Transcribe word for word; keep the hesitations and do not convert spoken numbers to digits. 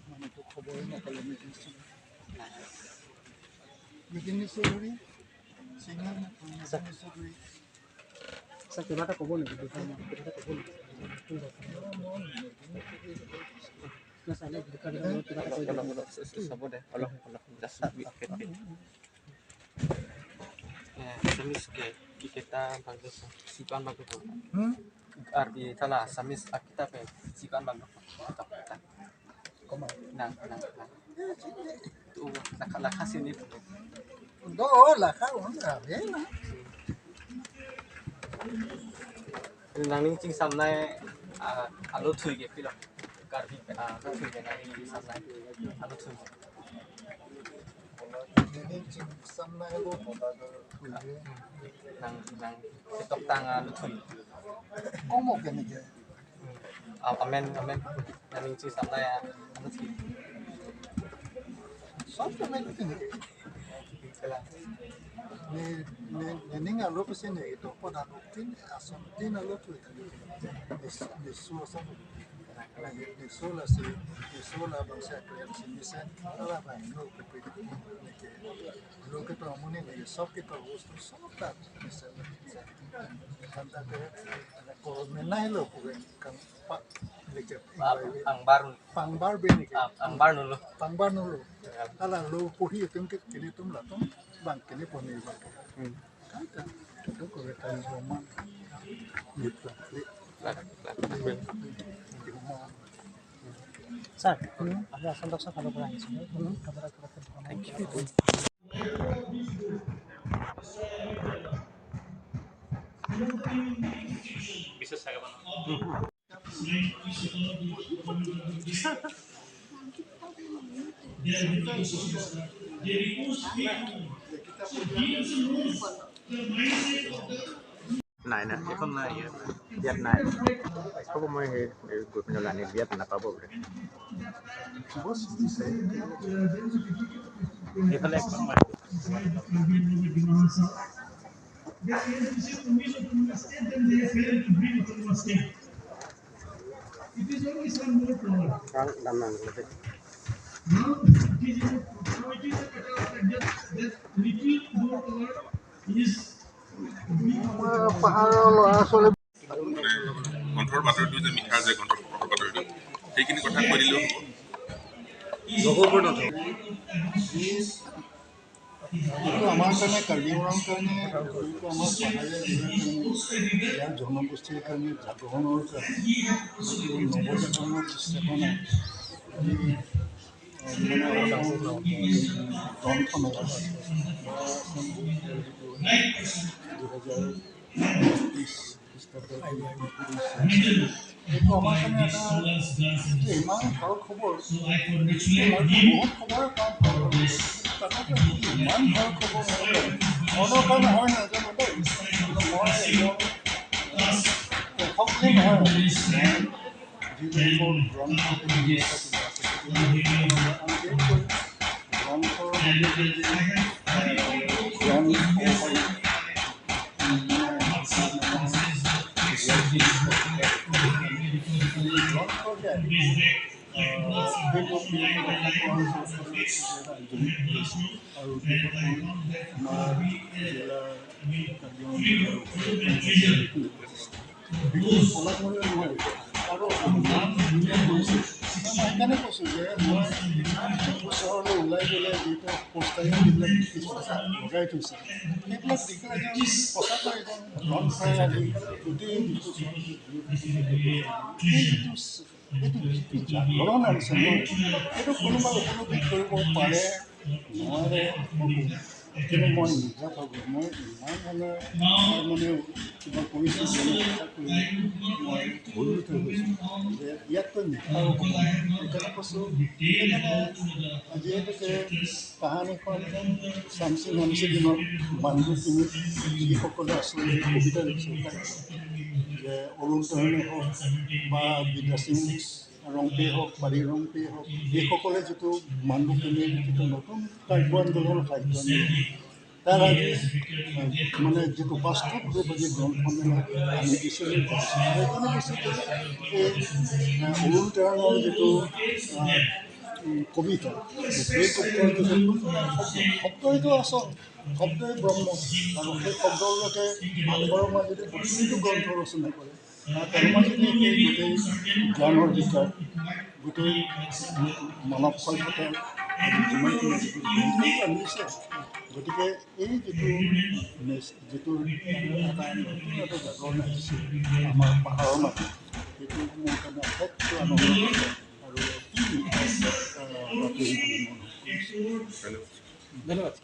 মানে তো খবৰে নাপালে মিটিং চিটিং। মিটিং নিশ্চয় ধৰি চিঙা মিটিং নিশ্চয় ধৰি। ছাৰ, কিবা এটা ক'ব নেকি? কিবা এটা ক'ব নেকি? না, ছাৰ, এনে কিবা এটা কৈ দিয়ক। অলপ, অলপ, অলপ, চাব দে, অলপ, অলপ, just a bit. Eh, Assamese ke, kita bagus, sipan bagus. Hmm? Arbi tala Assamese akita pe, sipan bagus. Koma. Nang, nang, nang. Tu, lakha, lakha sini. Do, lakha, un, rabe, na. Nangning chingsamnai, ah, alo thui ke pilo. Karbi, ah, alo thui ke nangning chingsamnai. Alo thui. Nangning chingsamnai alo thui ke. Nang, nang, ketok tang alo thui. Komo ke ni ke. Hmm. Ah, amen, amen. Nangning chingsamnai alo thui. Sab amen thui. Kala. Ne, ne, nening alo pasi ne ito po dado tin, ason tin alo thui. Ne, ne so sa. Ne, ne so lasi, ne so labangsi akrian si mesen, ala bang lo kepi. Ne ke, lo keto amonit ne, sab keto host, sab ta mesen. Kan ta ke, kalau menai lo, bukan kan pak, ne ke, Pangbar. Pangbar bini ke. Ah, pangbar nulu. Pangbar nulu. Ya. Ala lo puhi atum ke kini atum latum bang kini poni bang. Hmm. Kan kan itu ko kan roman. Gitu. Lah, lah. Sir, hmm, আমি আসাম ডক্টৰ ফালৰ পৰা আহিছোঁ। Hmm. আপোনাৰ কিবা কথা জনাব? Thank you. বিশেষ স্বাগতম। নাই, নাই, এইখন নাই, ইয়াত, ইয়াত নাই। হ'ব, মই সেই, এই গৈ পিনে আনি দিয়াত নাপাব বোলে। এইফালে এখন নাই। Then A S D C commission to the state, then they fail to bring autonomous state. It is only some more power. Now, it is a, now it is a matter of fact that, that little more power is আমাৰ পাহাৰৰ ল'ৰা ছোৱালী গ্ৰন্থৰ বাতৰিটো যে মিঠা যে গ্ৰন্থৰ বাতৰিটো, সেইখিনি কথা কৈ দিলেও হ'ব। এইটো আমাৰ কাৰণে, কাৰ্বি আংলঙৰ কাৰণে, এইটো আমাৰ পাহাৰীয়া জিলাৰ কাৰণে, ইয়াৰ জনগোষ্ঠীৰ কাৰণে, জাতগোষ্ঠীৰ কাৰণে, এইটো নৱজাগৰণৰ চেতনা, এই, আহ, মানে, গ্ৰন্থ নহয়, দুহেজাৰ তেইছ। এইটো আমাৰ কাৰণে এটা, এইটো ইমান ভাল খবৰ। এইটো আমাৰ বহুত খবৰ, কাৰণ তাতে ইমান ভাল খবৰ। মনৰ কাৰণে হয় নাজানো দেই, কিন্তু মই একদম কৃষক বুলি নহয়, যিটো মোৰ গ্ৰন্থ, গ্ৰন্থৰ মাজেদি জ্ঞান হ'ব পাৰি। আৰু বিশেষকৈ আমাৰ জিলা কাৰ্বি আংলং বিশেষ কলামূলীয়া নহয়। আৰু নাম ধুনীয়া কৰিছে। মই সেইকাৰণে কৈছোঁ যে মই চহৰলৈ ওলাই গ'লে যিটো পোষ্টাৰিং যিবিলাক দেখিছোঁ, লগাই থৈছে, সেইবিলাক দেখিলে যেন সঁচাকৈ এজন গ্ৰন্থ চাই আজি গোটেই দিনটো ঘৰত বহি থাকিব। এই যিটো, এইটো যিটো জাগৰণ আনিছে, মই এইটো কোনোবা উপলব্ধি কৰিব পাৰে। নোৱাৰে, কিন্তু মই নিজে ভাবোঁ, মই ইমান মানে, মই মানে কিবা কৰিছোঁ বুলি আশা কৰি মই গৌৰৱান্বিত হৈছোঁ যে ইয়াতকৈ মিঠা আৰু ক'ব নোৱাৰে। সেইকাৰণে কৈছোঁ, সেইকাৰণে আজি এইটোকে কাহানীখন চামচি নামচি দিনত মান্দু কিমিত যিসকলে আচলতে কবিতা লিখিছে, যে অৰুণ তেৰণে হওক বা বিদ্যা সিং ৰংপে হওক, পাৰি ৰংপে হওক, এইসকলে যিটো মান্দু কিমিৰ যিটো নতুন কাব্য আন্দোলন, সাহিত্য আন্দোলন, তাৰ আজি, আহ, মানে যিটো বাস্তৱ ৰূপ আজি গ্ৰন্থ মেলা আমি বিচাৰি পাইছোঁ। সেইকাৰণে কৈছোঁ যে এই, আহ, অৰুণ তেৰাঙৰ যিটো, আহ, উম, কবিতা, সেই কবিতাৰ যিটো শব্দ, শব্দইতো আচল, শব্দই ব্ৰহ্ম। আৰু সেই শব্দৰ লগে মানৱৰ মাজেদি প্ৰতিটো গ্ৰন্থ ৰচনা কৰে। আৰু তাৰ মাজেদি সেই গোটেই জ্ঞানৰ বিকাশ, গোটেই মানৱ সভ্যতাৰ যিমানখিনি যিটো গ্ৰন্থ আনিছে। গতিকে এই যিটো মেচ-, যিটো এটা নতুন এটা জাগৰণ আহিছে আমাৰ পাহাৰৰ মাজত, সেইটো মোৰ কাৰণে আটাইতকৈ আনন্দ লাগে আৰু অতি, আহ, বাতৰি বুলি মই অনুভৱ কৰিছোঁ। ধন্যবাদ।